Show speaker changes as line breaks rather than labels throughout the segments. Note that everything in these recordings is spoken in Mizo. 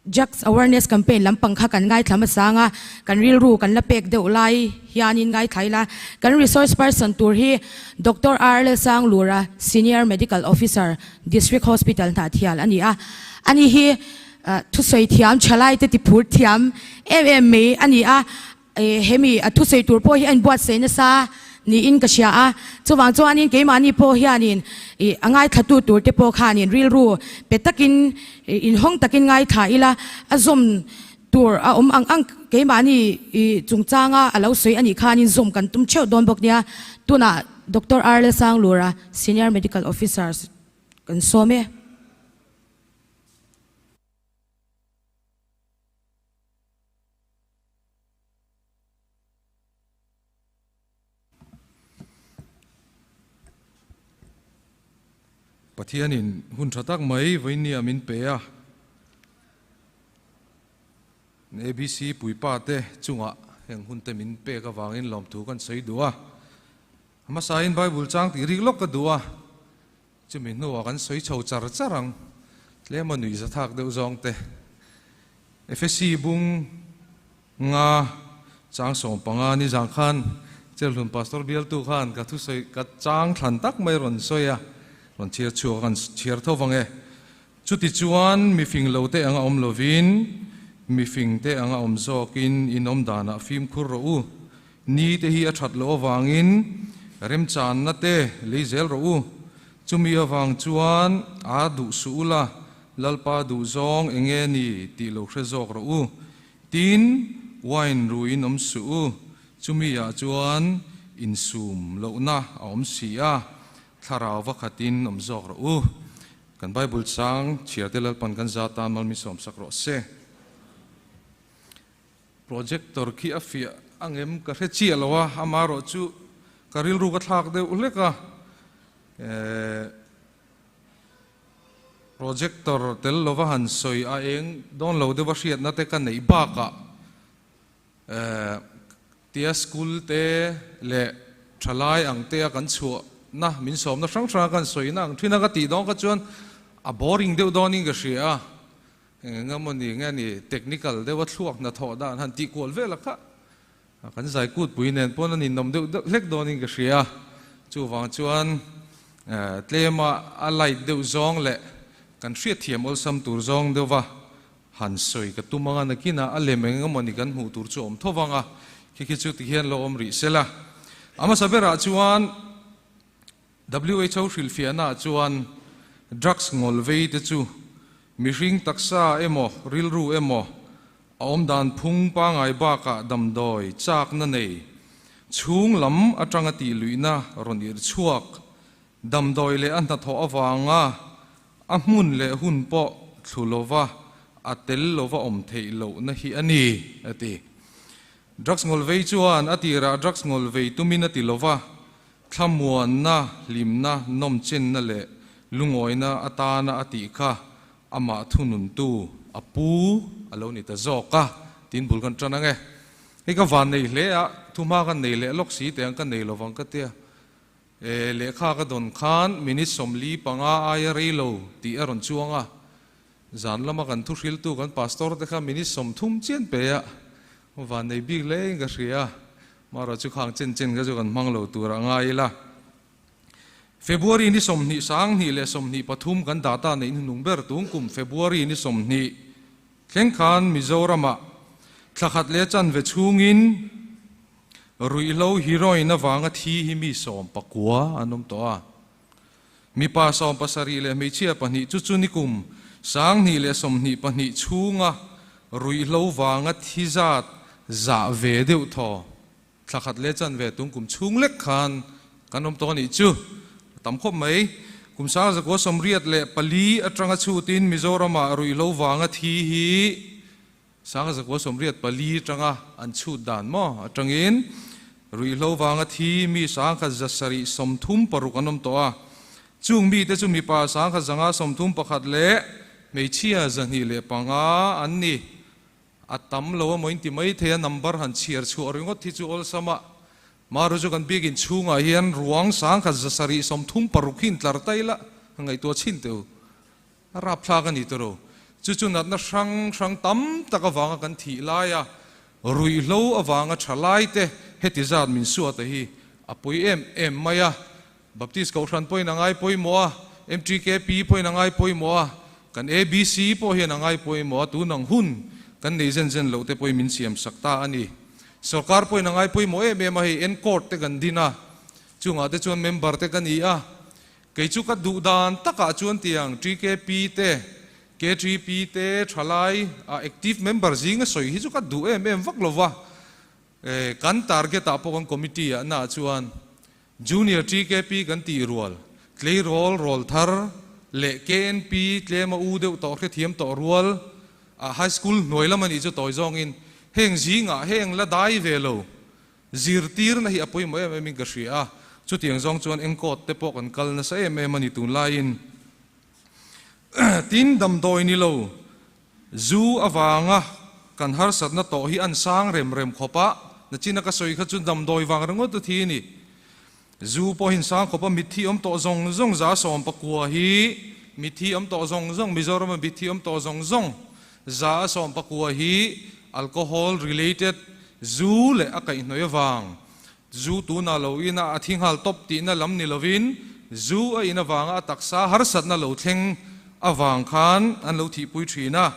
Drugs Awareness Campaign lampang kha kan ngaithla hmasa ang a, kan rilru kan la pek deuh lai hianin ngaithla ila. Kan resource person tur hi Doctor R Lalsanglura, Senior Medical Officer, District Hospital Hnahthial a ni a. Ani hi thusawi thiam, thalaite tiphur thiam em em mai a ni a. Hemi a thusawi tur pawh hi a inbuatsaih nasa niin ka hria a, chuvang chuanin keimahni pawh hianin ih a ngaithlatu tur te pawh khanin rilru pe takin ih inhawng takin ngaithla ila a zawm tur a awm ang ang keimahni ih chungchanga a lo sawi anih khanin zawm kan tum theuh dawn bawk nia. Tunah Doctor R Lalsanglura, Senior Medical Officer kan sawm e.
Pathianin hun tha tak mai vawinia min pe a, ABC puipa te chungah heng hun te min pek avangin lawmthu kan sawi duh a. Hmasain Bible chang tih rik lawk ka duh a, chumi hnuah kan sawi chho char char ang, tlema nuih zathak deuh zawng te. Efesi bung nga chang 15 ni zang khan Chelhlun Pastor bialtu khan ka thusawi ka chang thlan tak mai rawn sawi a, rawn chhiar chhuak a kan chhiar tho vang e. Chuti chuan mifing lo te anga awm lovin mifing te anga awm zawkin in awm danah fimkhur rawh u. Ni te hi a that loh avangin remchanna te lei zel rawh u. Chumi avang chuan a duh suh ula, Lalpa duh zawng eng nge ni tih lo hre zawk rawh u. Tin, wine ruin awm suh u. Chumi ah chuan insum lohna a awm si a, thlarau va khatin awm zawk rawh u. Kan Bible chang chhiarte Lalpan kan za tan mal min sawmsak rawh se. Projector khi a fiah angem ka hre chiah lo a, amaherawhchu ka rilru ka thlak deuh hlek a. Projector tel lova han sawi a eng dawn lo deuha hriatna te ka neih bakah tia school te leh thalai ang te a kan chhuahna min sawmna hrang hrang a kan sawina ang thin a ka tih dawn kha chuan a boring deuh dawnin ka hria a, eng emaw ni nge ni technical deuha thluak hnathawh dan han tih kual vel a kha Kan zaikutpui nen pawn a ninawm deuh deuh hlek dawnin ka hria. Chuvang chuan tlema a light deuh zawng leh kan hriatthiam awlsam tur zawng deuhva han sawi ka tum anga nakinah a lem eng emaw ni kan hmuh tur chu a awm tho vang a, khi khi chu tikhian lo awm rih sela. A hmasa berah chuan WHO hrilhfiahnaah chuan drugs ngawl vei te chu mihring taksa emaw rilru emaw A awmdan phung pangai bakah damdawi chakna nei, chhung lam atanga tih luihna rawn irh chhuak, damdawi leh a hnathawh avanga a hmun leh hun pawh thlu lova a tel lova awm theih lohna hi a ni, a ti. Drugs ngawlvei chuan a tirah drugs ngawlvei tumin a ti lova, thlamuanna, hlimna, nawmchenna leh lungawina atana a tih kha Amah thununtu a pu a lo ni ta zawk a, tiin bul kan tan ang e. Hei ka van nei hle a, thuhma kan nei leh lawk si teh ang ka nei lovang ka tia. E, lehkha ka dawn khan minute 45 aia rei lo tih a rawn chuang a. Zan lama kan thuhriltu kan pastor te kha minute 30 chian pe a, van nei bik hle in ka hria. Marawh chu khang chen chen kha chu kan hmang lo tur a ngai ila. February ni 20 2023 kan data neih hnuhnung ber tung kum February ni 20 thleng khan Mizoramah thla khat leh chanve chhungin ruihhlo heroin avanga thi hi mi 19 an awm tawh a. Mipa 70 leh hmeichhia pahnih chu chu nikum 2022 chhunga ruihhlo vanga thi zat zah ve deuh thaw. Thla khat leh chanve tung kum chhung lek khan kan awm tawh a nih chu. A tam khawp mai. Kum 1984 atanga chhutin Mizoramah ruihhlo vanga thi hi 1984 atanga an chhut dan maw atangin ruihhlo vanga thi mi 1736 an awm tawh a. Chung mite chu mipa 1531 leh hmeichhia 205 an ni. A tam lo emaw in ti mai thei a, number han chhiar chhuah ringawt hi chu awlsam a. Maru chu kan biakin chhungah hian ruang 1736 hi intlar ta ila, ngaihtuah chhin teh u. A rapthlak a ni tawh lo. Chu chu natna hrang hrang tam tak avanga kan thih laia ruihhlo avanga tha laite heti zat min suata hi a pawi em em mai a. Baptist Kohhran pawhin a ngai pawimawh a, MTKP pawhin a ngai pawimawh a, kan ABC pawh hian a ngai pawimawh a, tun ang hun kan nei zen zen loh te pawhin min siam sak ta a ni. Sorkar pawhin a ngai pawimawh em em a, hei N-Court te kan din a, chungah te chuan member te ka ni a, kei chu ka duh dan takah chuan tiang TKP te, KTP te, thalai a active member zinga sawi hi chu ka duh em em vak lo va, kan target ah pawh kan committee ah naah chuan Junior TKP kan tih rual, tleirawl rawl thar leh KNP tlema u deuh tawh hrethiam tawh rual ah High School hnuai lam a nih chu tawi zawngin heng zingah heng la dai ve lo zirtirna hi a pawimawh em em in ka hria a, chutiang zawng chuan eng court te pawh kan kal nasa em em a ni tunlaiin. Tin, damdawi ni lo Zu avanga kan harsatna tawh hi an sang rem rem khawp a, nachina ka sawi kha chu damdawi vang ringawt a thi a ni. Zu pawhin sang khawp a, mitthi awm tawh zawng zawng 110 hi mitthi awm tawh zawng zawng, Mizorama mitthi awm tawh zawng zawng 110 hi alcohol related zu leh a kaihhnawih avang, zu tuna lo ina a thi nghal tawp tihna lam ni lovin zu a in avanga a taksa harsatna lo thleng avang khan an lo thihpui thin a,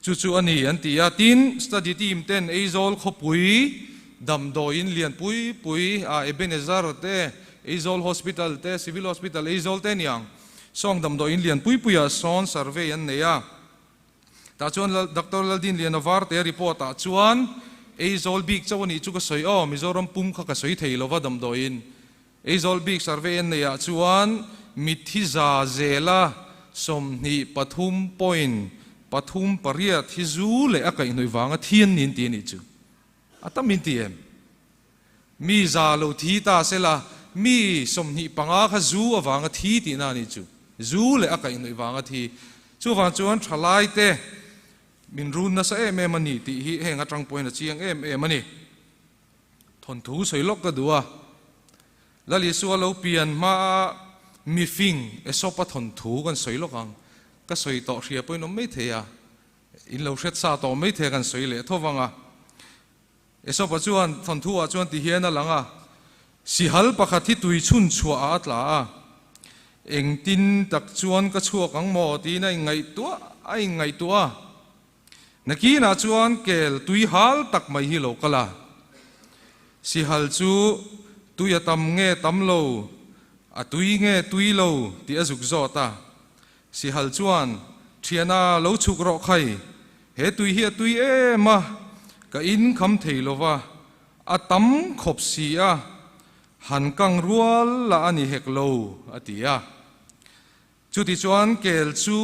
chu chu a ni an ti a. Tin, study team ten Aizawl khawpui damdawiin lian pui pui a Ebenezer te, Aizawl Hospital te, Civil Hospital Aizawl te aniang sawng damdawiin lian pui puiah sawn survey an nei a. Tah chuan Doctor Laldinliana Varte report ah chuan Aizawl bik chauh a nih chu ka sawi aw, Mizoram pum kha ka sawi thei lova damdawiin Aizawl bik survey an neih ah chuan mitthi za zela 23 point pathum pariat hi zu leh a kaihhnawih vanga thi an niin ti a nih chu. A tam in ti em? Mi za lo thi ta sela, mi 25 kha zu avanga thi tihna a nih chu. Zu leh a kaihhnawih vanga thi. Chuvang chuan thalaite min run nasa em em a ni tih hi heng atang pawhin a chiang em em a ni. Thawnthu sawi lawk ka duh a, Lal Isua lo pian hmaa mifing Aesop-a thawnthu kan sawi lawk ang. Ka sawi tawh hria pawhin awm maithei a, in lo hret sa tawh maithei a kan sawi leh tho vang a. Aesop-a chuan thawnthu-ah chuan ti hian a lang a, Sihal pakhat hi tui chhun chhuahah a tla a, engtin tak chuan ka chhuak ang maw tiin a inngaihtuah a inngaihtuah a. Nakinah chuan kel tui hal tak mai hi lo kal a, Sihal chu tui a tam nge tam lo, a tui nge tui lo tih a zuk zawt a. Sihal chuan, Thiana, lo chhuk rawh khai, he tui hi a tui em a, ka in kham thei lo va, a tam khawp si a, han kang rual lah a ni hek lo, a ti a. Chuti chuan kel chu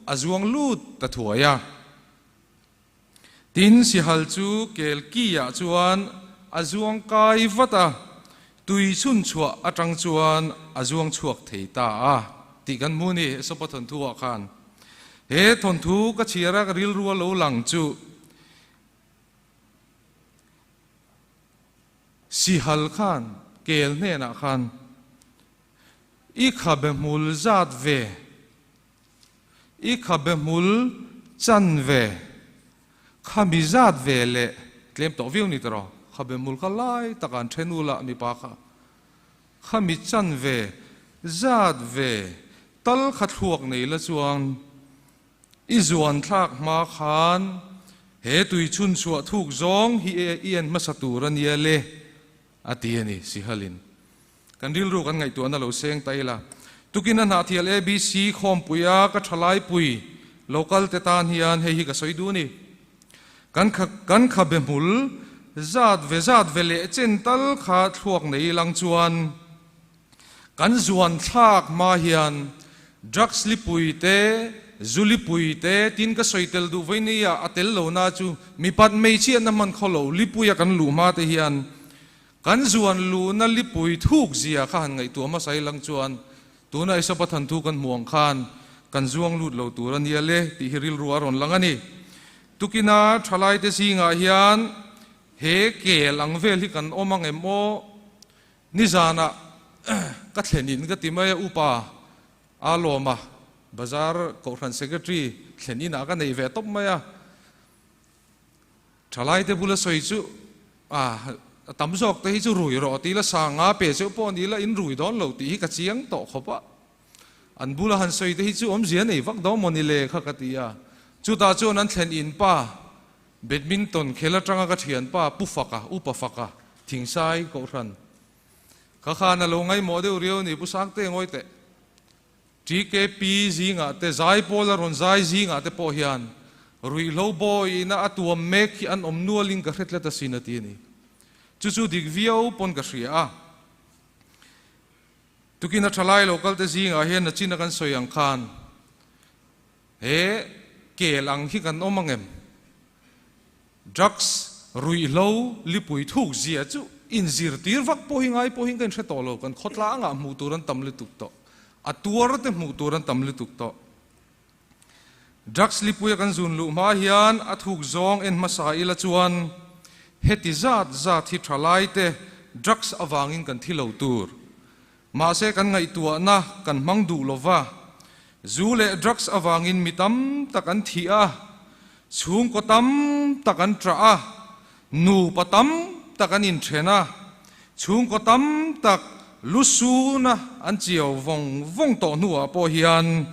a zuang lut ta thuai a. Tin, sihal chu kel ki ah chuan a zuang kai vat a, tui chhun chhuah atang chuan a zuang chhuak thei ta a tih kan hmu ni Aesop-a thawnthu ah khan. He thawnthu ka chhiar a ka rilru a lo lang chu sihal khan kel hnenah khan i khabe hmul zat ve I khabe hmul chan ve, khami zat ve leh tlem tawh viau ni tawh, khabe hmul kha lai takah an then ula mipa kha khami chan ve, zat ve, tal kha thluak nei la chuan i zuan thlak hma khan he tui chhun chhuah thuk zawng hi i en hmasa tur a nia le a ti a ni Sihalin. Kan rilru kan ngaihtuahna lo seng ta ila. Tukin a hnahthial ABC khawmpuia ka thalaipui local te tan hian hei hi ka sawi duh a ni. Kan kha kan khabe hmul zat ve zat ve leh chen tal kha thluak nei lang chuan kan zuan thlak hma hian drugs lipui te, zu lipui te tin ka sawi tel duh vawi nia a tel lo na chu mipat hmeichhiatna hman khaw lo lipuia kan luh hma te hian Kan zuan luhna lipui thuk zia kha han ngaihtuah hmasa i lang chuan tuna Aesop-a thanthu kan hmuh ang khan kan zuang lut lo tur a nia le tih hi rilru a rawn lang a ni. Tukina thalaite zingah hian he kel ang vel hi kan awm ang em aw? Nizanah ka thlenin ka ti mai a, upa a lawm a. Bazar Kohhran Secretary thlen inah ka nei ve tawp mai a. Thalaite bula sawi chu a tam zawk te hi chu rui rawh tih la sanga pe cheu pawh ni la in rui dawn lo tih hi ka chiang tawh khawp a. An bula han sawi te hi chu awmzia nei vak dawn maw ni le kha ka ti a. Chutah chuan an thlen in pa Badminton khel atanga ka thianpa Pu Faka, Upa Faka, Thingsai Kohhran kha khan a lo ngaihmawh deuh riau a ni Pu Sangte ngawi teh. TKP zingah te, Zaipawl a rawn zai zingah te pawh hian ruihhlo bawiina a tuam mek hi an awm nualin ka hre tlat asin a ti a ni. Chu chu dik viau pawn ka hria a. Tukin a thalai lo kalte zingah hian nachina kan sawi ang khan he kel ang hi kan awm angem? Drugs ruihhlo lipui thuk zia chu inzirtir vak pawh hi ngai pawh hi ka inhre tawh lo, kan khawtlangah hmuh tur an tam lutuk tawh, a tuar te hmuh tur an tam lutuk tawh. Drugs lipuia kan zun luh hma hian a thuk zawng en hmasa ila chuan heti zat zat hi tha lai te drugs avangin kan thi lo tur. Mahse kan ngaihtuahna kan hmang duh lova, zu leh drugs avangin mi tam tak an thih a, chhungkaw tam tak an ṭah a, nupa tam tak an inṭhen a, chhungkaw tam tak lusuna an chiau vawng vawng tawh hnuah pawh hian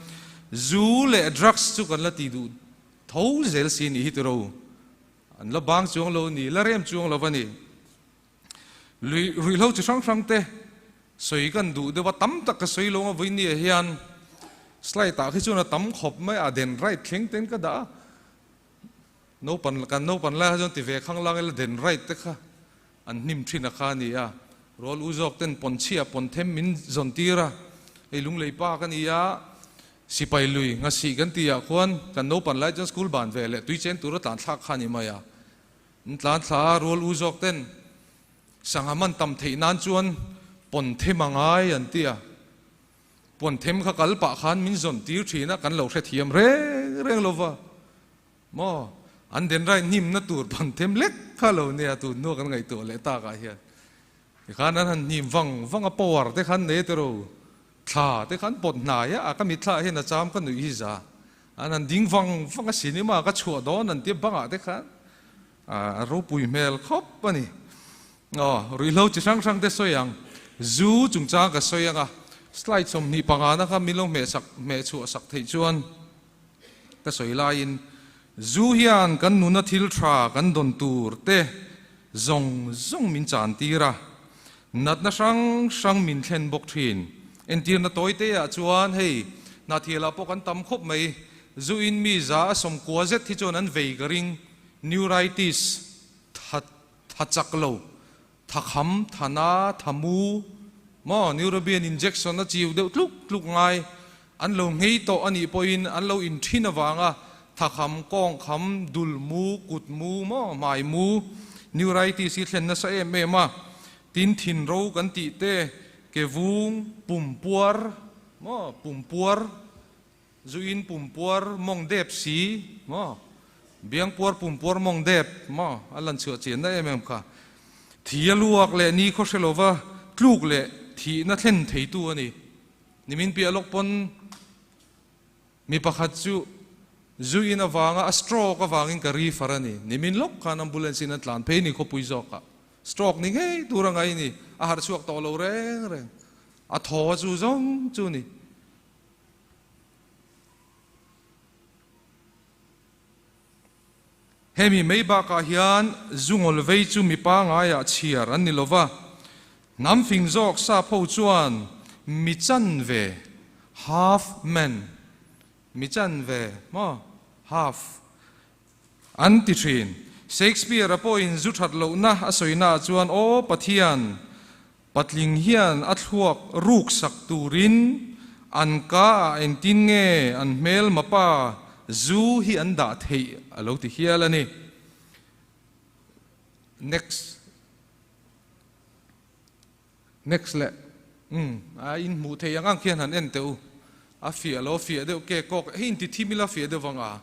zu leh drugs chu kan la ti duh tho zel si nih hi tiro. An la bang chuang lo ni, la rem chuang lo va ni. Lui ruihhlo chi hrang hrang te sawi kan duh deuh a, tam tak ka sawi lo ang a vawiin ah hian slide ah khi chuan a tam khawp mai a, den right thleng ten ka dah a, naupan kan naupan lai kha chuan ti ve khang lang ila den right te kha an hnim thin a kha a ni a, rual u zawk ten pawn chhia pawn them min zawn tir a, hei lunglei pa ka ni a, sipai lui ngasih kan tih ah khuan kan naupan lai chuan school ban ve leh tui chen tura tlan thlak kha a ni mai a. An tlan thla a, rual u zawk ten sangha man tam theih nan chuan pawn them a ngai an ti a. Pawn them kha kal pah khan min zawn tir thin a, kan lo hrethiam reng reng lo va. Maw, an den rai hnimna tur pawn them lek kha lo nia tun hnu kan ngaihtuah leh tak ah hian. Tikhan an han hnim vang vang a, power te khan nei tiraw Thla te khan pawt hnai a, ka mitthla hian a cham ka nuih hi za. An han ding vang vang a, cinema ka chhuah dawn an tia bangah te khan a ropui hmel khawp a ni. Aw, ruihhlo chi hrang hrang te sawi ang, zu chungchang ka sawi ang a, slide 25 na kha min lo hmeh sak, hmeh chhuah sak theih chuan ka sawi laiin zu hian kan nuna thil tha kan dawn tur te zawng zawng min chan tir a, Natna hrang hrang min thlen bawk thin. Entirna tawi te ah chuan hei Hnathial ah pawh kan tam khawp mai. Zu in mi za a sawmkua zet hi chuan an vei ka ring. Neuritis, tha tha chak lo, tha kham, tha na, tha mu, maw Neurobian injection a chiu deuh tluk tluk ngai. An lo nghei tawh a nih pawhin an lo in thin avanga tha kham, kawng kham, dul mu, kut mu, maw hmai mu, neuritis hi thlen nasa em em a. Tin thin ro kan tih te, ke vung, pum puar, maw pum puar, zu in pum puar, mawng dep si, maw biang puar pum puar mawng dep, maw a lan chhuah chian na em em kha. Thi a luak leh ni khaw hre lova tluk leh thihna thlen theitu a ni. Nimin piah lawk pawn mi pakhat chu zu in avanga a stroke avangin ka refer a ni. Nimin lawk khan ambulance in an tlan phei ni khawpui zawkah. Stroke ni ngei tur a ngai ni. A harh chhuak tawh lo reng reng. A thaw chu zawng chu ni. Hemi mai bakah hian zu ngawl vei chu mi pangaiah chhiar an ni lova, hnam fing zawk sap ho chuan mi chanve, half man, mi chanve maw, half, an ti thin. Shakespeare-a pawhin zu that lohna a sawinaah chuan Aw Pathian, patling hian a thluak ruk sak turin an ka ah engtin nge an hmelma pa zu hi an dah theih a lo ti hial a ni. Next. Next leh. Umm a in hmuh theih ang ang khian han en teh u. A fiah lo fiah deuh ke kawk hei inti thim ila fiah deuh vang a.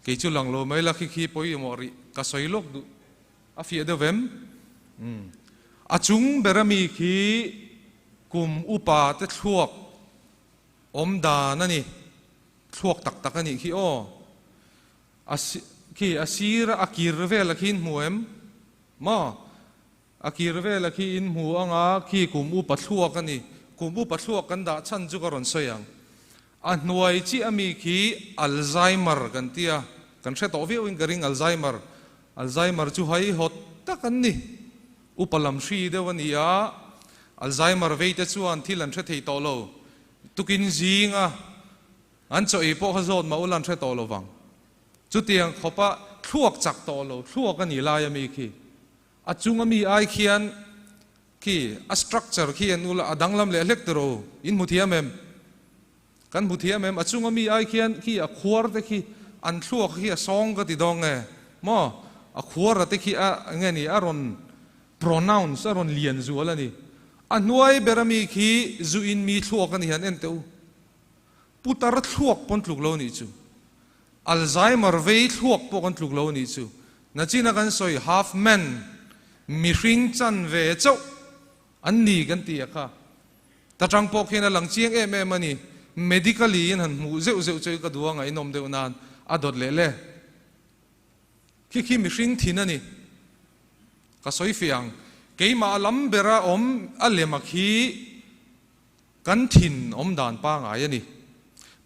Kei chu lang lo mai la khi khi pawimawh rih ka sawi lawk duh. A fiah deuh vem? Umm. A chung ber ami khi kum upa te thluak. Awm dan a ni. Thluak tak tak a nih khi aw. A khi a sir a kir vel a khi in hmu em? Maw? A kir vel a khi in hmu anga khi kum upa thluak a ni. Kum upa thluak kan dah chhan chu ka rawn sawi ang. A hnuai chiah ami khi Alzheimer kan ti a, kan hre tawh viau in ka ring Alzheimer. Alzheimer chu haihawt tak an ni. Upa lam hri deuh a ni a, Alzheimer vei te chuan thil an hre thei tawh lo. Tukin zinga an chaw ei pawh kha zawt mah ula an hre tawh lo vang. Chutiang khawpa thluak chak tawh lo, thluak a nih lai ami khi. A chunga mi ai khian khi a structure khi an ula a danglam leh hlek tawh ro. In hmu thiam em? Kan hmu thiam em? A chunga mi ai khian khi a khuar te khi an thluak khi a sawng ka ti dawng nge maw? A khuar a te khi a nge ni a rawn pronounce a rawn lian zual a ni. A hnuai ber ami khi zu in mi thluak a ni han en teh u. Putar thluak pawn tluk lo nih chu. Alzheimer vei thluak pawh kan tluk lo nih chu. Nachina kan sawi half man, mihring chan ve chauh an ni kan ti a kha. Ta tang pawh khian a lang chiang em em a ni. Medically in han hmuh zeuh zeuh chu ka duh a ngaihnawm deuh nan a dawt leh le. Khi khi mihring thin a ni. Ka sawi fiah ang. Keimah a lam bera awm a lem a khi kan thin awm dan pangai a ni.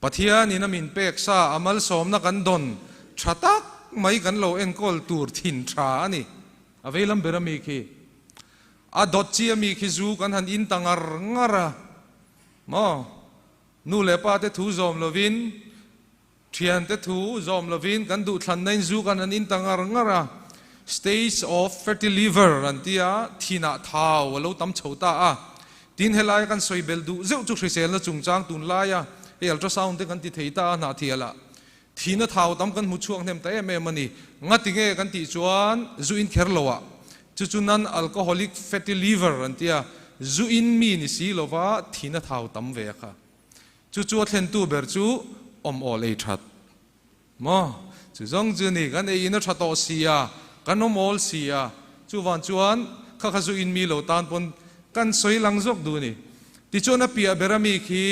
Pathianin a min pek sa a malsawmna kan dawn tha tak mai kan lo enkawl tur thin tha a ni. A vei lam ber a mi khi. A dawt chi a mi khi zu kan han in ta ngar ngar a maw? Nu leh pa te thu zawm lovin, thian te thu zawm lovin kan duhthlanna in zu kan han in ta ngar ngar a. Stage of fatty liver an ti a, thinah thau a lo tam chho ta a. Tin helai kan sawi bel duh zeuh chu hriselna chungchang tunlaia hei ultrasound te kan ti thei ta a hnahthialah Thihna thau tam kan hmu chhuak hnem ta em em a ni. Ngati nge kan tih chuan zu in kher lo ah, chu chu non alcoholic fatty liver an tia, zu in mi ni si lova thihna thau tam ve a kha. Chu chu a thlentu ber chu awm awl ei that maw? Chu zawng chu ni, kan ei in a tha tawh si a, kan awm awl si a, chuvan chuan kha kha zu in mi lo tan pawn kan sawi lang zawk duh a ni. Tichuan a piah ber ami khi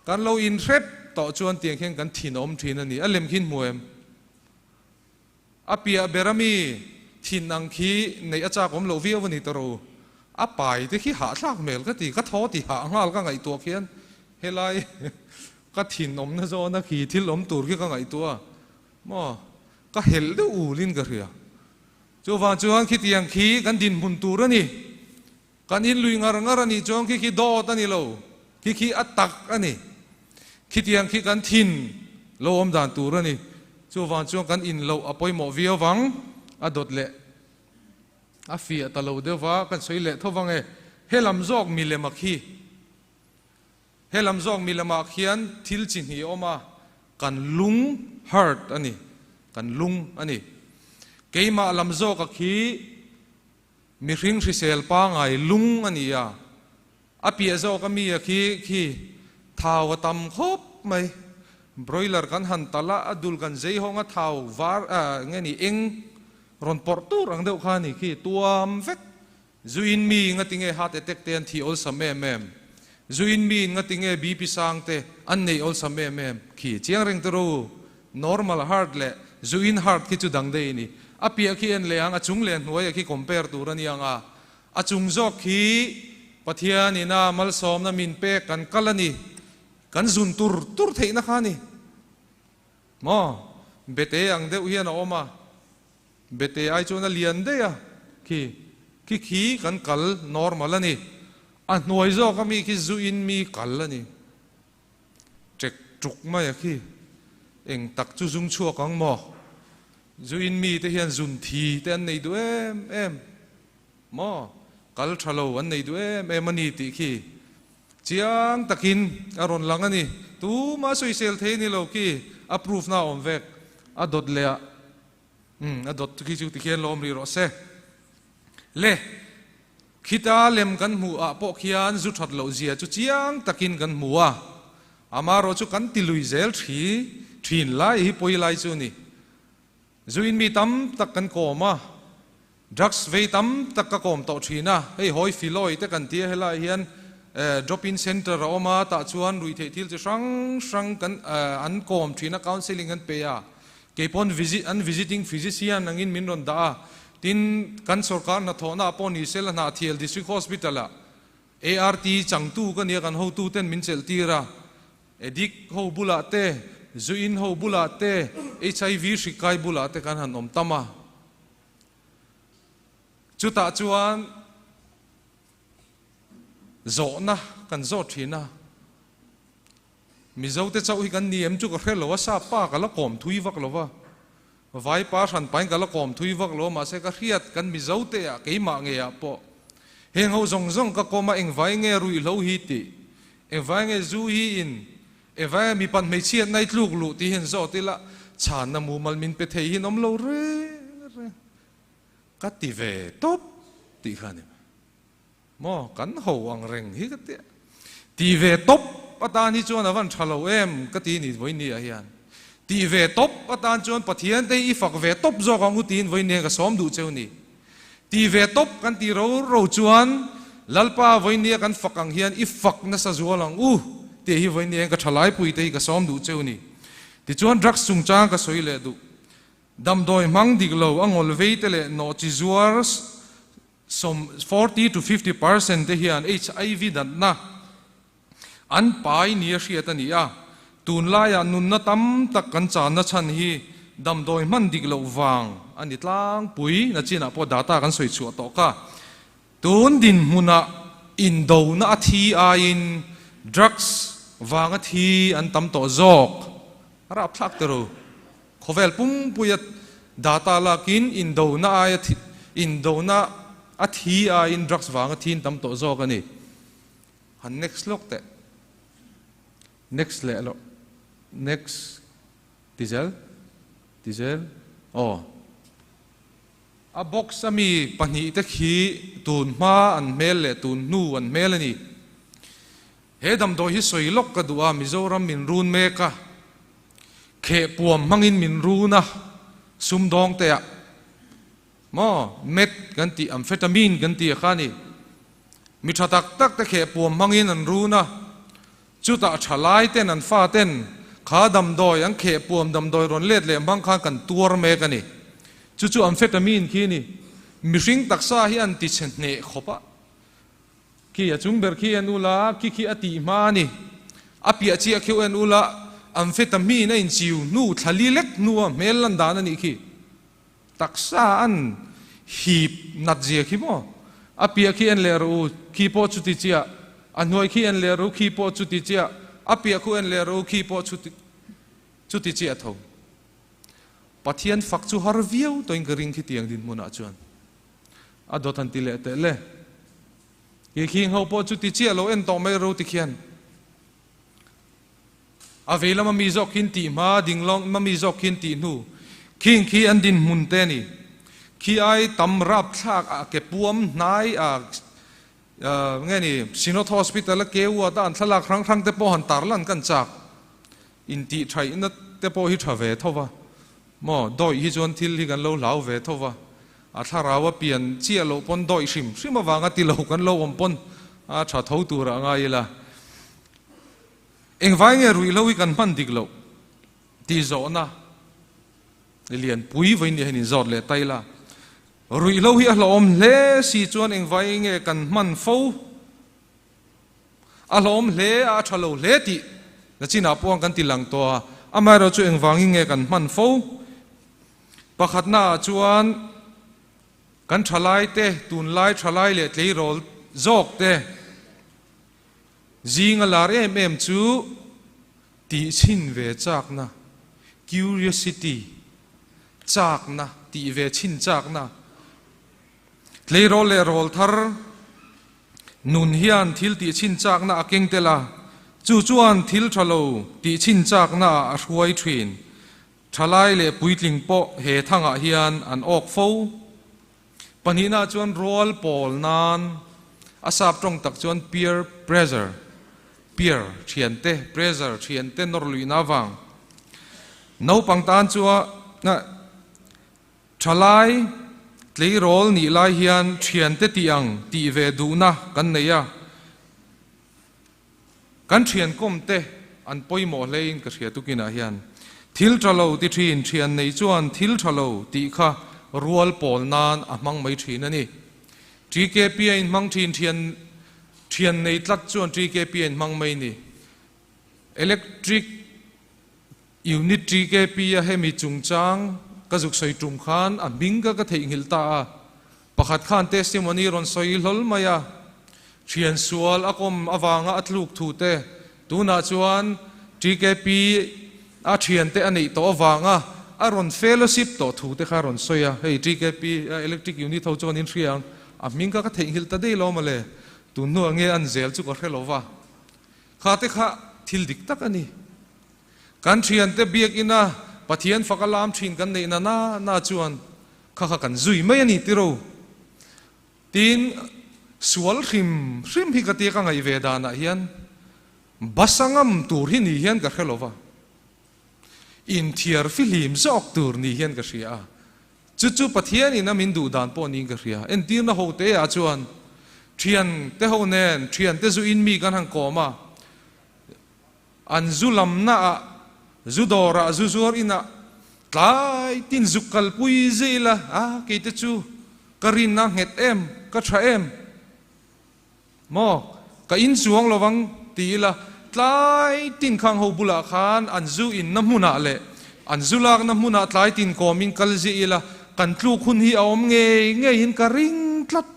Kan lo inhrep tawh chuan tiang hian kan thinawm thin a ni. A lem khi hmu em? A piah ber ami thin ang khi neih a chak awm loh viau a ni tawh ro. A pai te khi hahthlak hmel ka ti, ka thaw ti hah nghal ka ngaihtuah khian helai ka thinawmna zawna khi thil awm tur khi ka ngaihtuah a maw? Ka helh deuh ulin ka hria. Chuvang chuan khitiang khi kan dinhmun tur a ni. Kan in lui ngar ngar a nih chuan khi khi dawt a ni lo, khi khi a tak a ni. Khitiang khi kan thin lo awm dan tur a ni. Chuvang chuan kan in loh a pawimawh viau vang, a dawt leh a fiah ta lo deuh va, kan sawi leh tho vang e. He lam zawk milem a khi, he lam zawk milem ah khian thil chi hnih a awm a, kan lung, heart, a ni, kan lung a ni. Keimah lam zawk a khi, Mihring hrisel pangai lung a ni a, a piah zawk a mi a khi khi thau a tam khawp mai. Broiler kan han talh a, a dul kan zei hawng a thau var nge ni eng rawn pawrh tur ang deuh kha a ni khi tuam vek. Zuin mi ngati nge heart attack te an thih awlsam em em? Zuin mi ngati nge BP sang te an neih awlsam em em? Khi chiang reng te ro. Normal heart leh zuin heart khi chu dang daih a ni. A piah khi en leh ang, a chung leh a hnuaiah khi compare tur a ni ang a. A chung zawk khi Pathian ina malsawmna min pek kan kal a ni. Kan zun tur tur theihna kha a ni. Maw? Bete ang deuh hian a awm a. Bete ai chuan a lian daih a khi. Khi khi kan kal normal a ni. A hnuai zawk ami khi zuin mi kal a ni. Ṭek ṭuk mai a khi. Eng tak chu zung chhuak ang maw? Zuin mite hian zun thi te an nei duh em em maw? Kal ṭha lo an nei duh em em a ni tih khi chiang takin a rawn lang a ni. Tuma sawisel thei a ni lo khi a proof na a awm vek. A dawt leh ah umm a dawt khi chu tikhian lo awm rih rawh se. Le. Khita lem kan hmuh ah pawh khian zu that loh zia chu chiang takin kan hmu a, amarawh chu kan ti lui zel thi thin lai hi pawi lai chu ni. Zu in mi tam tak kan kawm a, drugs vei tam tak ka kawm tawh thin a, hei hawi filawi te kan tia helai hian. Drop in center a awm a, tah chuan ruihtheih thil chi hrang hrang kan an kawm thin a, counselling an pe a, keipawn visit an visiting physician angin min rawn dah a, tin kan sorkar hnathawhna ah pawh ni sela Hnahthial District Hospital ah ART changtu ka nia kan hotu ten min chelh tir a, addict ho bulah te, zu in ho bulah te, HIV hri kai bulah te kan han awm tam a, chutah chuan. Zawhna kan zawt thin a, Mizote chauh hi kan ni em chu ka hre lo a, sap pa ka la kawm thui vak lo va, vai pa hran pain ka la kawm thui vak lo a, mahse ka hriat kan Mizote ah keimah ngei ah pawh heng ho zawng zawng ka kawm a, engvai nge ruihhlo hi tih, engvai nge zu hi in, engvai nge mipat hmeichhiat nai tluk luh tih hian zawt ila chhanna mumal min pe thei hi an awm lo reng reng ka ti ve tawp tih kha a ni mai. Maw kan ho ang reng hi ka ti a, ti ve tawp atan hi chuan a van tha lo em ka ti ni vawiin ah hian. Ti ve tawp atan chuan Pathian te hi i fak ve tawp zawk ang u tiin vawiin ah ka sawm duh cheu ni. Ti ve tawp kan ti ro ro chuan Lalpa vawiin ah kan fak ang hian i fak nasa zual ang u tih hi vawiin ah ka thalaipui te hi ka sawm duh cheu ni. Tichuan drugs chungchang ka sawi leh duh. Damdawi hmang dik lo a ngawl vei te leh nawhchi zuar Sawm, 40 to 50%, te hian HIV natna an pai nia hriat a ni a, tunlaiah nunna tam tak kan channa chhan hi damdawi hman dik loh vang a ni tlangpui na chinah pawh data kan sawi chhuah tawh kha. Tun dinhmunah indona a thi aiin drugs vanga thi an tam tawh zawk a rapthlak ta ru. Khawvel pumpuia data lakin indona aia thi indona a thi aiin drugs vanga thin tam tawh zawk a ni. Han next lawk teh. Next leh loh. Next. Ti zel. Ti zel. Aw. A box ami pahnihte khi tun hma an hmel leh tun hnu an hmel a ni. He damdawi hi sawi lawk ka duh a, Mizoram min run mek a, khehpuam hmangin min run a, sumdawng te ah maw meth kan tih amphetamine kan tih a kha a ni. Mi tha tak tak te khehpuam hmangin an run a, chutah thalai ten an fa ten kha damdawi an khehpuam damdawi rawn let leh hmang khan kan tuar mek a ni. Chu chu amphetamine khi a ni. Mihring taksa hi an tichhe hneh khawp a. Khi a chung ber khi en ula, khi khi a tih hma a ni. A piah chiah khiu en ula, amphetamine a inchiu hnu thla li lek hnua hmel lan dan a nih khi. Taksa an hip nat zia khi maw? A piah khi en leh rawh u, khi pawh chuti chiah. A hnuai khi en leh rawh u, khi pawh chuti chiah. A piah khu en leh rawh u, khi pawh chuti chuti chiah tho. Pathian fak chu har viau tawhin ka ring khitiang dinhmunah chuan. A dawt han ti leh teh le. Khi khing ho pawh chu ti chiah lo en tawh mai ro ti khian. A vei lama mi zawk khin tih hma, ding lama mi zawk khin tih hnu. Khing khi an dinhmun te a ni. Khi ai tam rapthlak a ke puam hnai a nge ni Synod Hospital a ke uat a an thlalak hrang hrang te pawh han tarlan kan chak. Intih thaihna te pawh hi tha ve tho va. Maw, dawih hi chuan thil hi kan lo hlau ve tho va, a thlarau a pian chiah loh pawn dawih hrim hrim avanga ti lo kan lo awm pawn a tha tho tur ah ngai ila. Engvai nge ruihhlo hi kan hman dik loh tih zawhna lianpui vawiin hian inzawt leh ta ila. Ruihhlo hi a hlauhawm hle si chuan engvai nge kan hman fo? A hlawm hle a, a tha lo hle tih na chinah pawh kan ti lang tawh a, amaherawh chu engvangin nge kan hman fo? Pakhatnaah chuan kan thalai te, tunlai thalai leh tleirawl zawk te zing a lar em em chu tihchhin ve chakna, curiosity, chakna, tih ve chhin chakna, tleirawl leh rawl thar, Nun hian thil tih chhin chakna a keng tel a, chu chuan thil tha lo tih chhin chakna ah a hruai thin. Thalai leh puitling pawh he thangah hian an awk fo. Pahnihna chuan rual pawl nan a sap tawng tak chuan peer pressure, peer thiante, pressure thiante nawr luihna avang. Naupang tan chua Thalai tleirawl nih lai hian thiante tih ang tih ve duhna kan nei a. Kan thian kawm te an pawimawh hlein ka hria tukinah hian thil tha lo ti thin thian nei chuan thil tha lo tih kha rual pawl nan a hmang mai thin a ni. TKP a inhmang thin thian thian nei tlat chuan TKP a inhmang mai ni. Electric Unit TKP a hemi chungchang ka zuk sawi tum khan a hming ka ka theihnghilh ta a. Pakhat khan testimony rawn sawi hlawl mai a, thian sual a kawm avanga a tluk thu te, tunah chuan TKP a thiante a neih tawh avanga a rawn fellowship tawh thu te kha a rawn sawi a, hei TKP a electric unit ho chuan in hria ang, a hming kha ka theihnghilh ta daih lo mawle, tun hnuah nge an zel chu ka hre lo va, kha te kha thil dik tak a ni. Kan thiante biakina Pathian fak a lam thin kan neih na na na chuan kha kha kan zui mai a ni tiro. Tin, sual hrim hrim hi ka tia ka ngaih ve danah hian basa ngam tur hi ni hian ka hre lo va, inthiar fihlim zawk tur ni hian ka hria a. Chu chu Pathianin a min duh dan pawh niin ka hria. Entirna ho teah chuan thiante ho nen thiante zuin mi kan han kawm a, An zu lamnaah, zu dawrah, zu zuar inah tlai tin zuk kalpui zel a, a kei te chu ka rinna nghet em, ka tha em maw, ka in chuang lo vang ti ila, tlai tin khang ho bulah khan an zu inna hmunah leh an zu lakna hmunah tlai tin kawmin kal ziah ila, kan tluk hun hi a awm ngei ngeiin ka ring tlat.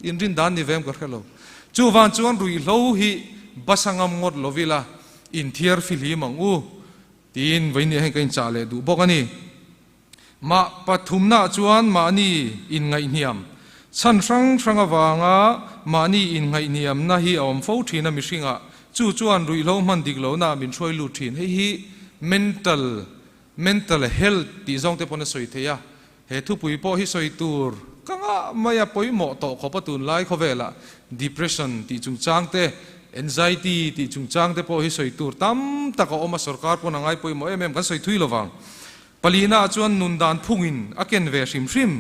Inrin dan ni vem ka hre lo. Chuvang chuan ruihhlo hi basa ngam ngawt lo ila inthiar fihlim ang u tiin vawinia heng ka inchah leh duh bawk a ni. Mah pathumnaah chuan mahni inngaihhniam chhan hrang hrang avanga mahni inngaihhniamna hi a awm fo thin a mihringah chu chuan ruihhlo hman dik lohna min hruai lut thin. Hei hi mental mental health tih zawng te pawn a sawi thei a. He thupui pawh hi sawi tur ka ngah mai a pawimawh tawh khawp a tunlai khawvelah depression tih chungchang te, anxiety tih chungchang te pawh hi sawi tur tam tak a awm a, sorkar pawn a ngai pawimawh em em kan sawi thui lovang. Palina ah chuan nun dan phungin a ken ve hrim hrim.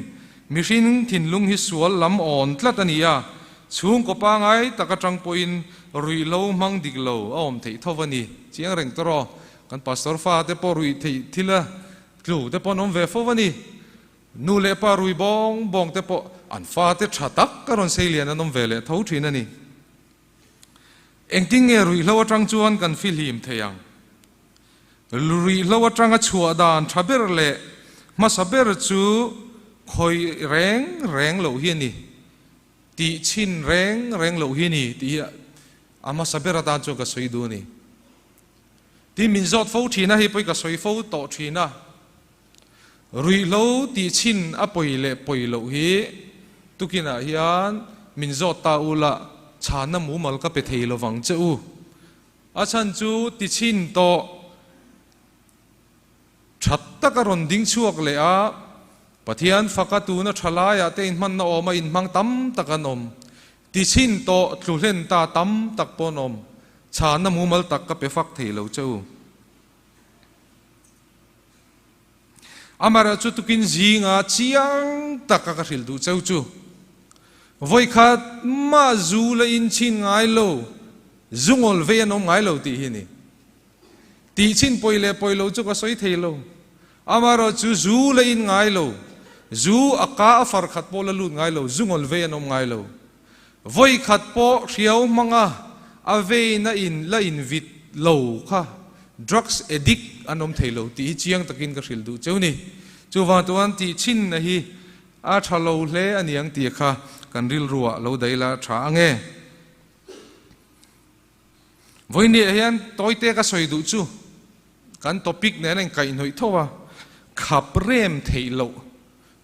Mihring thinlung hi sual lam awn tlat a ni a, chhungkaw pangai tak atang pawhin ruihhlo hmang dik lo a awm theih tho a ni. Chiang reng tawh rawh, kan pastor fa te pawh ruih theih thil a Tlu te pawh an awm ve fo a ni. Nu leh pa rui bawng bawng te pawh an fate tha tak a rawn sei lian an awm ve leh tho thin a ni. Engtin nge ruihhlo atang chuan kan fihlim thei ang? Ruihhlo atanga chhuah dan tha ber leh hmasa ber chu khawih reng reng loh hi a ni. Tih chhin reng reng loh hi a ni tih hi a hmasa ber atan chuan ka sawi duh a ni. Tin min zawt fo thin a, hei pawh hi ka sawi fo tawh thin a, ruihhlo tih chhin a pawi leh pawi loh hi tukinah hian min zawt ta u la, chhanna mumal ka pe thei lovang che u. A chhan chu ti chhin tawh that tak a rawn ding chhuak leh a, Pathian faka tuna tha laiah te inhmanna awm a inhmang tam tak an awm. Ti chhin tawh tlu hlen ta tam tak pawh an awm. Chhanna mumal tak ka pe fak thei lo che u. Amaherawh chu tukin zinga chiang taka ka hrilh duh cheu chu, vawikhat mah zu la in chhin ngai lo, zu ngawl vei an awm ngai lo tih hi a ni. Tih chhin pawi leh pawi lo chu ka sawi thei lo. Amaherawh chu zu la in ngai lo, zu a ka a far khat pawh la lut ngai lo, zu ngawl vei an awm ngai lo. Vawi khat pawh hriau hmanga a veina in la in vit lo kha drugs addict an awm thei lo tih hi chiang takin ka hrilh duh cheu ni. Chuvang chuan tih chhinna hi a tha lo hle a niang tih kha kan rilruah lo daih la tha ange. Vawinia hian tawite ka sawi duh chu kan topic nen a inkaihhnawih tho a, khap rem theih loh.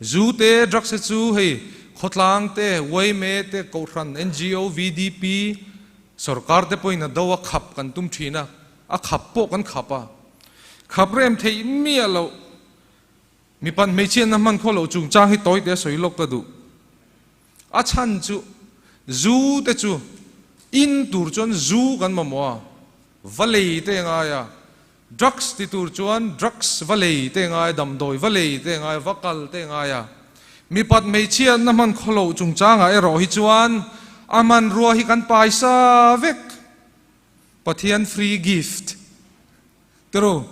Zu te, drugs te chu hei khawtlang te, yma te, kohhran, ngo, VDP, sorkar te pawhin a do a khap kan tum thin a, a khap pawh kan khap a. Khap rem theih miah loh. Mipat hmeichhiatna hman khaw loh chungchang hi tawite a sawi lawk ka duh. A chhan chu zu te chu in tur chuan zu kan mamawh a, va lei te ngai a, drugs ti tur chuan drugs va lei te ngai a, damdawi va lei te ngai a, va kal te ngai a. Mipat hmeichhiatna hman khaw loh chungchangah erawh hi chuan a hmanrua hi kan paisa vek. Pathian free gift tiro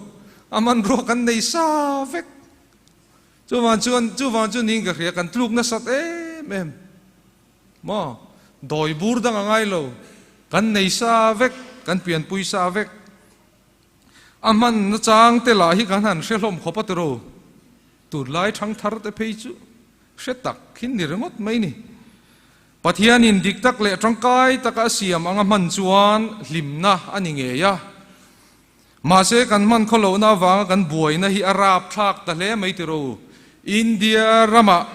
a hmanrua kan nei sa vek. Chuvang chuan chuvang chu niin ka hria kan tluk nasat em em maw dawi bur dang a ngai lo kan nei sa vek kan pianpui sa vek. A hman nachang te lah hi kan han hre hlawm khawp a tiro tunlai thangthar te phei chu hre tak hin ni ringawt mai ni. Pathianin dik tak leh tangkai taka a siam anga hman chuan hlimna a ni ngei a. Mahse kan hman khaw lohna avanga kan buaina hi a rapthlak ta hle mai tiro. India ramah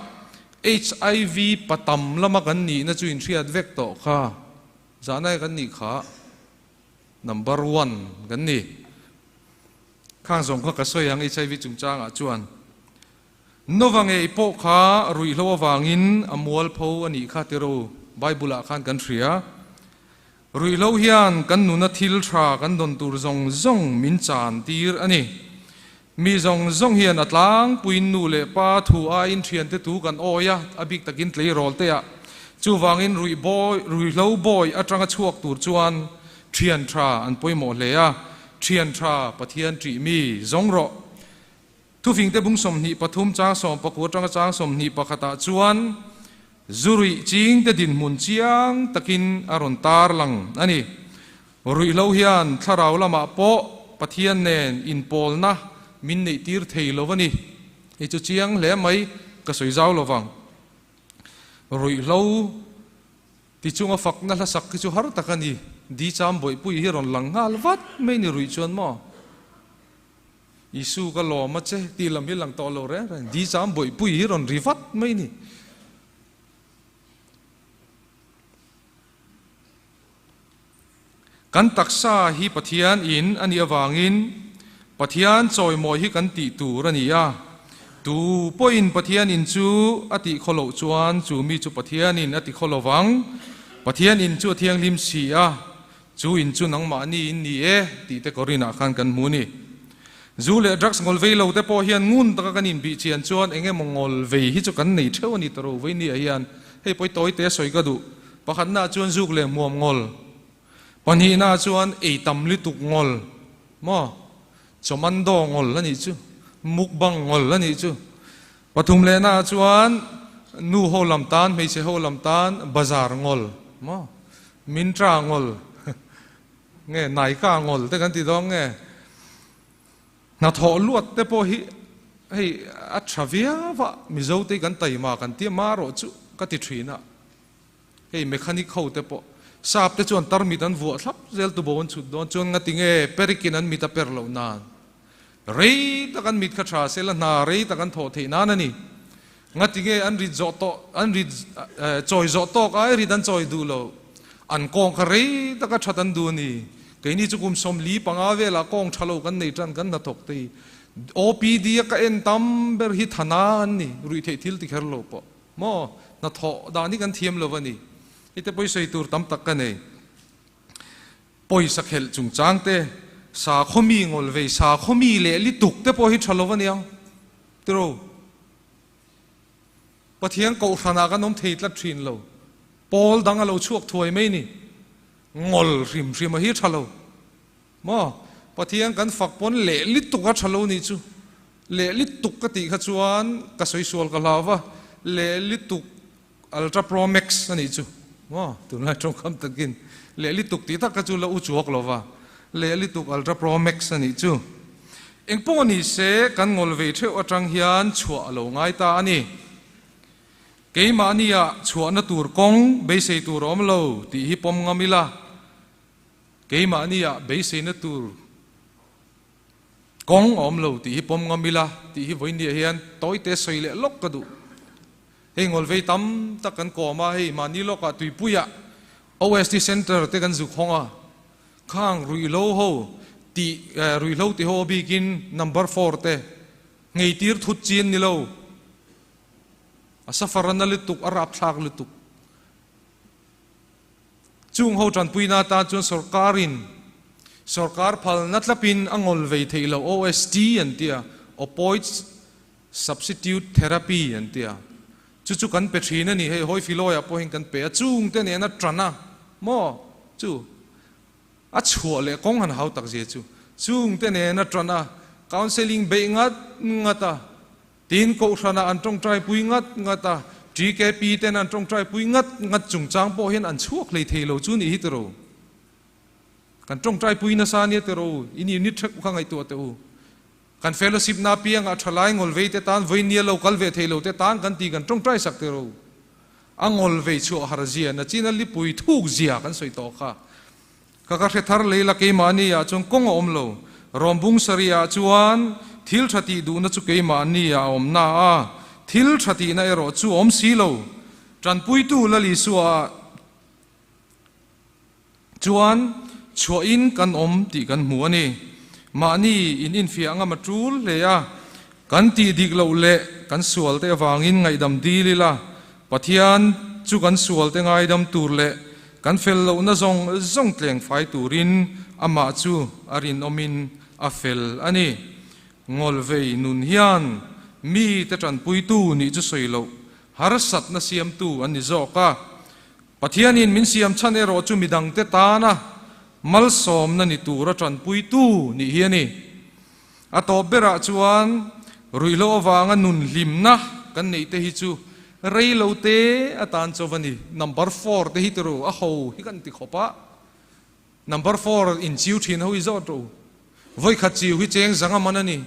HIV patam lama kan nihna chu inhriat vek tawh kha. Zahnai kan nih kha number one kan ni. Khang zawng kha ka sawi ang HIV chungchangah chuan. Nova ngei pawh kha ruihhlo avangin a mualpho a nih kha tiro Bible-ah khan kan hria. Ruihhlo hian kan nuna thil tha kan dawn tur zawng zawng min chan tir a ni. Mi zawng zawng hian a tlangpuiin nu leh pa thu aiin thiante tu kan awi a, a bik takin tleirawl te ah. Chuvangin ruih bawi, ruihhlo bawi atanga chhuak tur chuan thian tha an pawimawh hle a, thian tha Pathian ṭih mi zawng rawh. Thufingte bung 23 chang 19 atanga chang 21 ah chuan zu ruih chingte dinhmun chiang takin a rawn tar lang a ni. Ruihhlo hian thlarau lamah pawh Pathian nen inpawlna min neih tir thei lo a ni. Hei chu chiang hle mai ka sawi zau lo vang. Ruihhlo tichunga fakna hlasak hi chu har tak a ni. Di cham bawihpui hi rawn lang nghal vat mai ni ruih chuan maw? Isu ka lawm a che tih lam hi lang tawh lo reng reng. Di cham bawihpui hi rawn ri vat mai ni. Kan taksa hi Pathian in a nih avangin Pathian chawimawi hi kan tih tur a ni a. Tu pawhin Pathian in chu a tih khaw loh chuan chu mi chu Pathian in a ti khaw lovang. Pathian in chu a thianghlim si a. Chu in chu nangmahni in ni e tih te Korinah khan kan hmu ni. Zu leh drugs ngawl vei lo te pawh hian ngun taka kan inbih chian chuan eng emaw ngawl vei hi chu kan nei theuh a ni ta ro vei nia hian hei pawi tawi te sawi ka duh. Pakhatnaah chuan zuk leh hmuam ngawl, pahnihnaah chuan ei tam lutuk ngawl maw, chawmando ngawl a nih chu, mukbang ngawl a nih chu. Pathum lehnaah chuan nu ho lam tan, hmeichhe ho lam tan bazar ngawl maw, Mintra ngawl nge Naika ngawl te kan ti dawn nge hnathawh luat te pawh hi hei a tha viau a, Mizo te hi kan taima kan tia marawh chu ka ti thin a, hei mechanic ho te pawh sap te chuan tarmit an vuah thlap zel tubo an chhut dawn chuan ngati nge perikin an mit a per loh nan. Rei tak an mit kha tha se la hna rei tak an thawh theih nan a ni. Ngati nge an rit zawh tawh an rit chawi zawh tawk ai rit an chawi duh lo. An kawng kha rei taka that an duh a ni. Keini chu kum 45 velah kawng tha lo kan nei tan kan hnathawk te hi OPD a ka en tam ber hi thana an ni ruih theih thil ti kher lo pawh maw hnathawh dan hi kan thiam lo a ni. Hei te pawh i sawi tur tam tak ka nei. Pawisa khelh chungchang te, sakhaw mi ngawl vei, sakhaw mi leh lituk te pawh hi tha lo aniang tiro. Pathian kohhranah kan awm thei tlat thin lo. Pawl dang a lo chhuak thuai mai ni. Ngawl hrim hrim a hi tha lo. Maw? Pathian kan fak pawn leh lituk a tha lo nih chu. Leh lituk ka tih kha chuan ka sawi sual ka hlau va, leh lituk Ultra Pro Max a nih chu maw tunlai tawngkam takin leh lituk tih tak kha chu la u chuak lo va, leh lituk Ultra Pro Max a nih chu. Engpawh ni se kan ngawl vei theuh atang hian chhuah a lo ngai ta a ni. Keimahnia chhuahna tur kawng beisei tur a awm lo tih hi pawm ngam ila, keimahnia beiseina tur Kawng a awm lo tih hi pawm ngam ila tih hi vawinia hian tawite sawi leh lawk ka duh. Hei ngawlvei tam tak kan kawm a, hei mahni lawkah tuipuiah OST Centre te kan zuk hawng a, khang ruihhlo ho tih ruihhlo ti ho a bikin number four te ngheitir thut chin ni lo, a safar a na lutuk, a rapthlak lutuk. Chung ho tanpuina atan chuan sorkarin sorkar phalna tlapin a ngawl vei theih loh OST an ti a, Opoids Substitute Therapy an ti a. Chu chu kan pe thin a ni, hei Hawifilawiah pawhin kan pe a, chungte nena tan a maw chu. A chhuah leh kawng han hau tak zia chu chungte nen a tan a, counselling beih ngat ngat a, tin kohhranah an tawngtai pui ngat ngat a, TKP ten an tawngtai pui ngat ngat chungchang pawh hian an chhuak hlei thei lo chu nih hi tiro. Kan tawngtai pui nasa ania tiro, in unit hrek kha ngaihtuah teh u. Kan fellowship na piangah thalai ngawl vei te tan vawi nia lo kal ve thei lo te tan kan ti kan tawngtai sak tiro. A ngawl vei chhuah har zia na chin a lipui thuk zia kan sawi tawh kha. Ka ka hre thar lei la keimahni ah chuan kawng a awm lo. Rawmbung sarih ah chuan thil tha tih duhna chu keimahni ah a awm na a, thil tha tihna erawh chu a awm si lo. Tanpuitu Lal Isua ah chuan chhuahin kan awm tih kan hmu a ni. Mahni in infiah ngam a tul hle a, kan tih dik loh leh kan sual te avangin ngaihdam dil ila, Pathian chu kan sual te ngaidam tur leh kan fel lohna zawng zawng tleng fai turin amah chu a rinawmin a fel a ni. Ngawlvei nun hian mi te tanpuitu nih chu sawi loh harsatna siamtu an ni zawk a. Pathianin min siam chhan erawh chu midangte tana malsawmna ni tura tanpuitu nih hi a ni. A tawp berah chuan ruihhlo avanga nun hlimna kan neih te hi chu rei lo te atan chauh a ni. Number four te hi tiro a ho hi kan ti khawp a, number four in chiu thin ho hi zawt rawh u. Vawi khat chiu hi cheng zanga man a ni.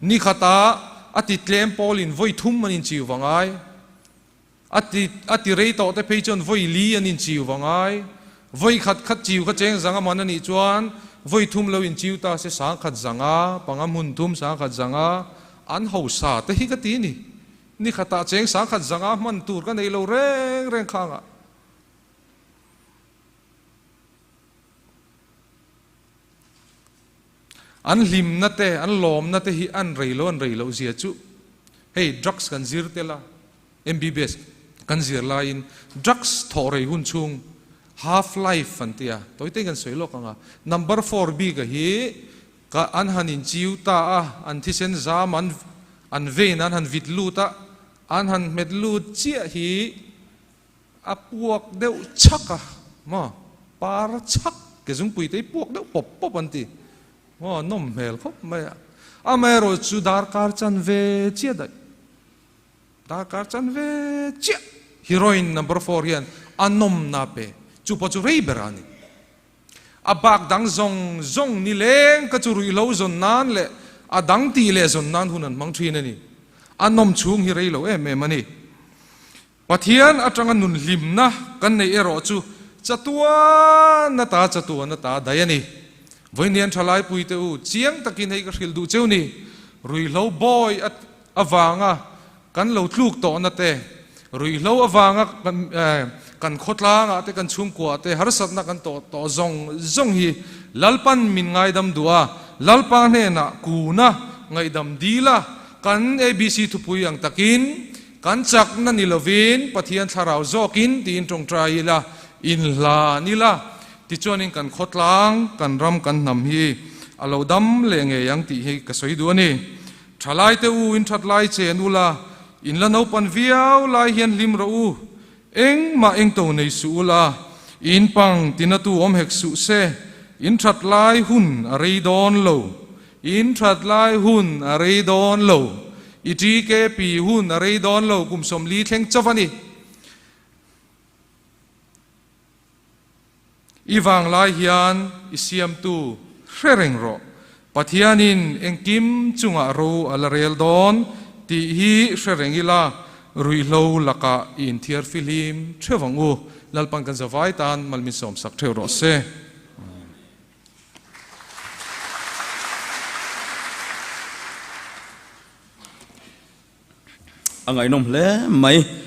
Ni khatah a ti tlem pawlin vawi thum an inchiu va ngai. A ti a ti rei tawh te phei chuan vawi li an inchiu va ngai. Vawi khat khat chiu kha cheng zanga man a nih chuan vawi thum lo inchiu ta se sangkhat zanga, panga hmun thum sangkhat zanga an hausa te hi ka ti ni. Ni khatah cheng sangkhat zanga hman tur ka nei lo reng reng khangah. An hlimna te, an lawmna te hi an rei lo an rei loh zia chu hei drugs kan zir tel a, MBBS kan zir laiin drugs thawh rei hun chhung half life an ti a, tawite kan sawi lawk ang a, number four bik a hi ka an han inchiu ta a, an thisen zam an an vein an han vit lut a, an han hmet lut chiah hi A puak deuh chhak a, maw? Par chhak ke zungpui te hi puak deuh pawp pawp an ti. Maw, nawm hmel khawp mai a. Amaherawh chu darkar chan ve chiah daih. Darkar chan ve chiah heroine number four hian a nawmna pe. Chu pawh chu rei ber a ni. A bak dang zawng zawng ni leng ka chu ruihhlo zawn nan leh a dang tih leh zawn nan hun an hmang thin a ni. A nawm chhung hi rei lo em em a ni. Pathian atanga nun hlimna kan neih erawh chu chatuan ata chatuan ata daih a ni. Vawiin thalai puite u, chiang takin hei ka hrilh duh cheu ni. Ruihhlo bawi avanga kan lo tluk tawhna te, ruihhlo avanga kan khawtlangah te, kan chhungkuaah te harsatna kan tawh tawh zawng zawng hi Lalpan min ngaidam duh a, Lalpa hnenah kuna ngaihdam dil a, kan ABC thupui ang takin Kan chakna ni lovin Pathian thlarau zawkin tiin tawngtai ila, inhlan ila, tichuanin kan khawtlang, kan ram, kan hnam hi a lo dam leh ngei ang tih hi ka sawi duh a ni. Thalaite u, in that lai chen ula, in la naupan viau lai hian hlim rawh u, engmah engto nei suh ula, in pang tinatu awm hek suh se, in that lai hun a rei dawn lo. In that lai hun a rei dawn lo. I TKP hun a rei dawn lo kum 40 thleng chauh a ni. I vang lai hian i siamtu hre reng rawh. Pathianin engkim chungah ro a la rel dawn tih hi hre reng ila, ruihhlo lakah i inthiar fihlim theuh ang u. Lalpan kan zavai tan malmin sawmsak theuh rawh se.
A ngaihnawm hle mai.